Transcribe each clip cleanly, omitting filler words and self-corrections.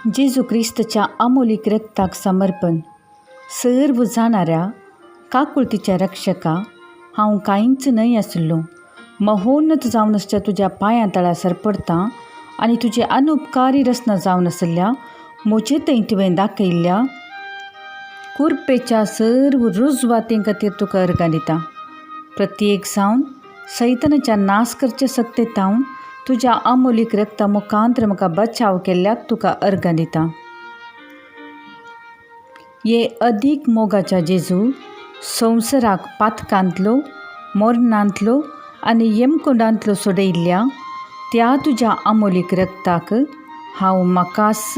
जेजू क्रिस्तच्या अमोलीक रक्ताक समर्पण. सर्व जाणाऱ्या काकुळतीच्या रक्षका, हांव कांयच न्हय आसलो, महोन्नत जावन आसच्या तुज्या पांयां तळा सरपडतां आनी तुजी अनुपकारी रचना जावन आशिल्ल्या म्हजे थंय तुवें दाखयल्ल्या कुरपेच्या सर्व रुजवातीं खातीर तुका अर्गां दिता. प्रत्येक जावन सैतनाच्या नाश करचे सक्तेतावन तुज्या अमोलीक रक्ता मुखांत्र म्हाका बचाव केल्ल्याक तुका अर्गां दिता. ये अदीक मोगाच्या जेजू, संवसाराक पातकांतलो, मोरणांतलो आनी यमकुंडांतलो सोडयल्ल्या त्या तुज्या अमोलीक रक्ताक हांव म्हाकास,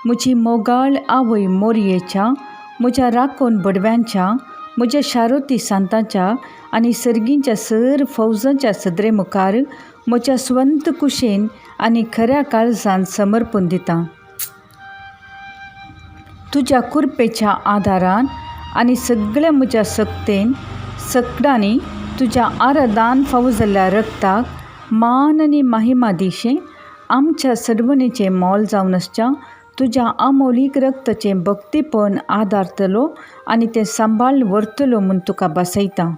म्हजी मोगाळ आवय मोरयेच्या, म्हज्या राखून बडव्यांच्या, म्हज्या शारोती सांताच्या आनी सर्गींच्या सर फौजांच्या सदरे मुखार म्हज्या स्वंत कुशेन आनी खऱ्या काळजान समर्पण दिता. तुज्या कुरपेच्या आदारान आनी सगळ्या म्हज्या सक्तेन सकडांनी तुज्या आरादान फावो जाल्ल्या रक्ताक मान आनी महिमा दिशें आमच्या सर्वणेचें मोल जावन आसच्या तुज्या अमोलीक रक्ताचें भक्तीपण आदारतलो आनी तें सांबाळ व्हरतलो म्हूण तुका बसयता.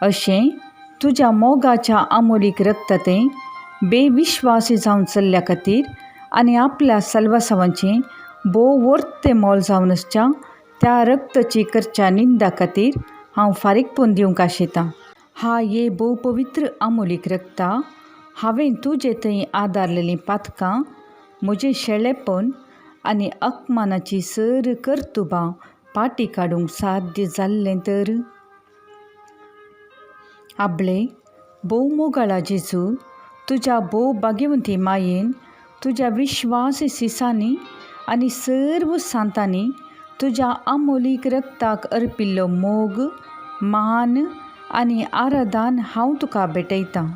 अशें तुज्या मोगाच्या अमोलीक रक्ता तें बेविश्वासी जावन चल्ल्या खातीर आनी आपल्या सलवासावांचें भोव वर्तें मोल जावन आसच्या त्या रक्ताची करच्या निंदा खातीर हांव फारीकपण दिवंक आशेतां. हा ये भोव पवित्र अमोलीक रक्ता, हांवें तुजे थंय आदारलेलीं पातकां, म्हजें शेळेपण आनी अपमानाची सर कर्तुबां पाटी काडूंक साध्य जाल्लें तर. आबळे भोव मोगाळा जेजू, तुज्या भोव भाग्यवंती मायेन, तुज्या विश्वास सिसांनी आनी सर्व सांतांनी तुज्या अमोलीक रक्ताक अर्पिल्लो मोग, मान आनी आराधान हांव तुका भेटयतां.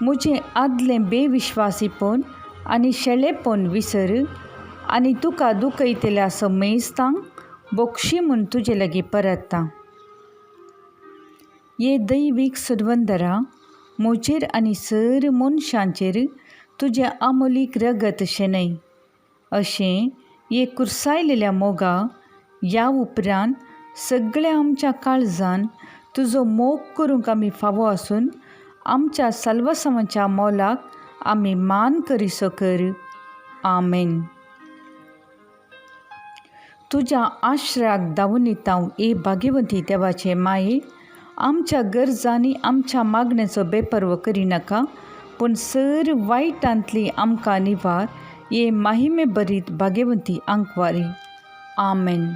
म्हजें आदलें बेविश्वासीपण आनी शेळेपण विसर आनी तुका दुखयतल्या समेस्तांक बोक्षी म्हूण तुजे लागीं परतता. ये दैवीक सुरवंदरा, म्हजेर आनी सर मनशांचेर तुजें अमोलीक रगत शेणय. अशें ये कुर्सायलेल्या मोगा, ह्या उपरांत सगळ्या आमच्या काळजान तुजो मोग करूंक आमी फावो आसून आमच्या साल्वासांवाच्या मोलाक आमी मान करिसो कर. आमेन. तुज्या आश्रयाक धांवून येता ए भाग्यवंती देवाचे माये, आमच्या गरजांनी आमच्या मागण्याचो बेपर्व करिनाका, पूण सर वायटांतली आमकां निवार ये माहिमे बरीत भाग्यवंती आंकवारी. आमेन.